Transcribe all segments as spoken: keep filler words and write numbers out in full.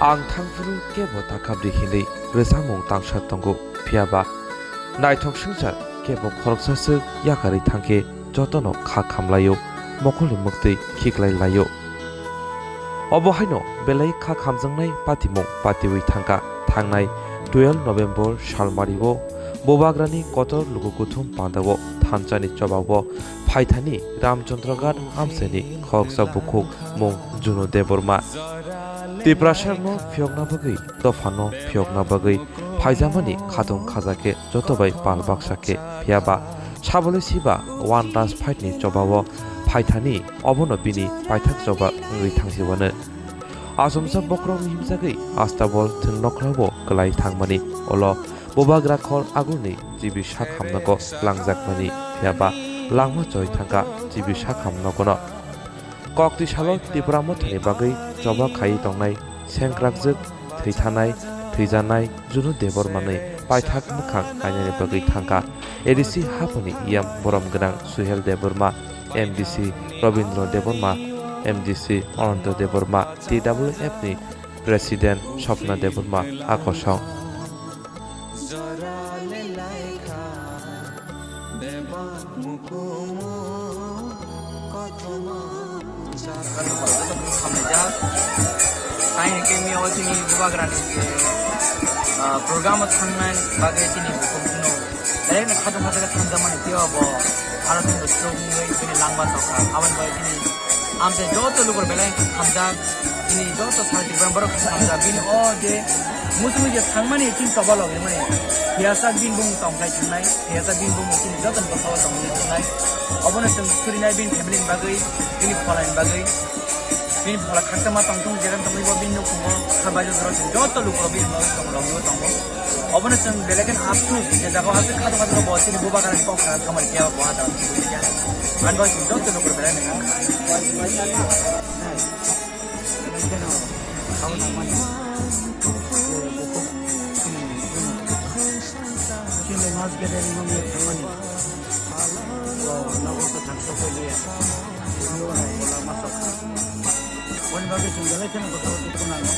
Ang thangphuru kebo ta khabdi hinwi rwchapmung tangsa tongo, phiya ba naithok swngchar kebo khoroksa swk yakarwi thangkhe jotono kha khamlaio, mokolni mwktwi khiklai laio. Obo haino belai kha khamjaknai patimung patiwi thangkha. Thangnai twelve November salmario Bubagrani kotor luku kuthum pandao thanchani chobao phaithani Ramchandra Ghat amchaini khoroksa bukhuk mung Junu Debbarma. Tiprasarno phiyokna bagwi, dophano phiyokna bagwi phaijamani khatung khaja khe joto bai pal baksa khe, phiya ba sabole siba one last fight ni chobao phaithani obono bini paithak choba wngwi thangsiwano. Achomsa bokhorokni himjagwi astabol thwng nokhrao kwlai thangmani ulo Bubagra khor agulni G B sak hamnogo langjakmani, phiya ba langma choi thangkha G B sak hamnogono. Kokti salo Tipra Mothani bagwi choba khaiwi tongnai sengkrakjwk, thwithanai, thwijanai Junu Debbarmani paithak mwkhang nainani bagwi thangkha A D C haphangni E M borom gwnang Suhel Debbarma, M D C Robindra Debbarma, M D C Ananta Debbarma, T W F ni President Swapna Debbarma a kosong. Hamjak. Tei hwnkhe mia o chini Bubagrani je, ah, program o thangnai bagwi chini bukhuk bino direct no khatung khatung khe thangjamani tei obo aro chini stroke wngwi bini langma tongkha. Aboni bagwi chini amchai joto lukurok belai hamjak. Chini joto sal Tripura borok hamjak. Bini o je muchungwi je thangmani chini choba logimani phiyasa bini bumung tongkhlai thangnai. Phiyasa bini bumung chini jotoni bwsao tongwi thangnai. Obono chwng surinai bini family ni bagwi, bini pholani bagwi. Bini phola khakchangma tongthung, jeran tongwi bo bini nukhungo kha baijak jorao chwng joto lukurok bini bagwi tong logio tongo. Obono chwng belai kheno aphuh je jaga o aswk khatung khatung bo chini Bubagrani kok khna tongmani phiya bo ha jaga o chwng buji kha. Ani bagwi chwng joto lukurok belai no kha. Chini mas gede ni mangni thangmani. O nogo kwthang sokoi liya. Chini o nogo lama sokha. Boni bagwi chwng belai kheno kwthao dukhu nango.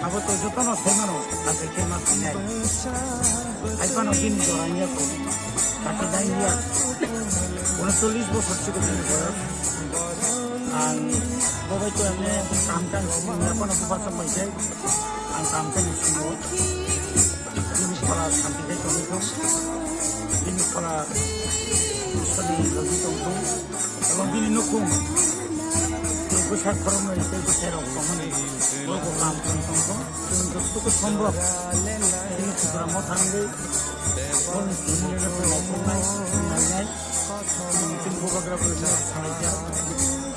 Abo to jotono sai mano, nathai khe ma sinai. Hai phano bini jora wngya kho, thirty nine years. Unocholish bosor chikon bini boyos. Ang bo bai to emne kam tang simi ya phano bupha sa paisai. Ang kam tang simi o. Bini phola santi khai tongwi thung. Bini phola Iswrni logi tong thung. Abo bini nukhung. Tei bwsa khoroknwi tei bwsai rok tongmani. Bo bo kam tong tong thung. Chwng jotosuku sombhob. Bini Tripura motha wngwi. Boni bini logi tong tong nai, nai nai. Chini Bubagra bo no salaijak.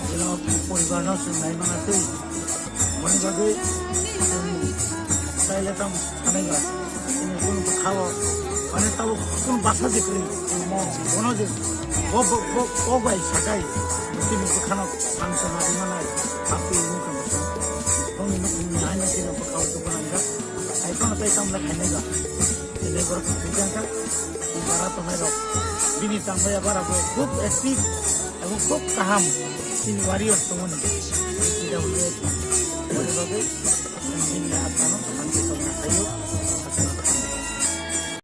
Bini poribar no chwng nai mana tei. Boni bagwi chwng taile tamo sanai ba. Chini kunu bwkhao, mane tabo kunu basa je kwrwi, mo, bono je, bo, bo, bo, bo bai sakai, chini bwkhano thansa nari manai, happy wngkha bwsa. Boni nukhungni haino chini bwkhao dukhu nangjak. Hai phano tai tamle khainai ba. Chini borok thwijak kha, chini jara tongnai rok. Bini tangbai abo rabo khub active, abo khub kaham. Chini warriors tongmani. Chini W F. Boni bagwi, chini aphano thansa tongna khaio.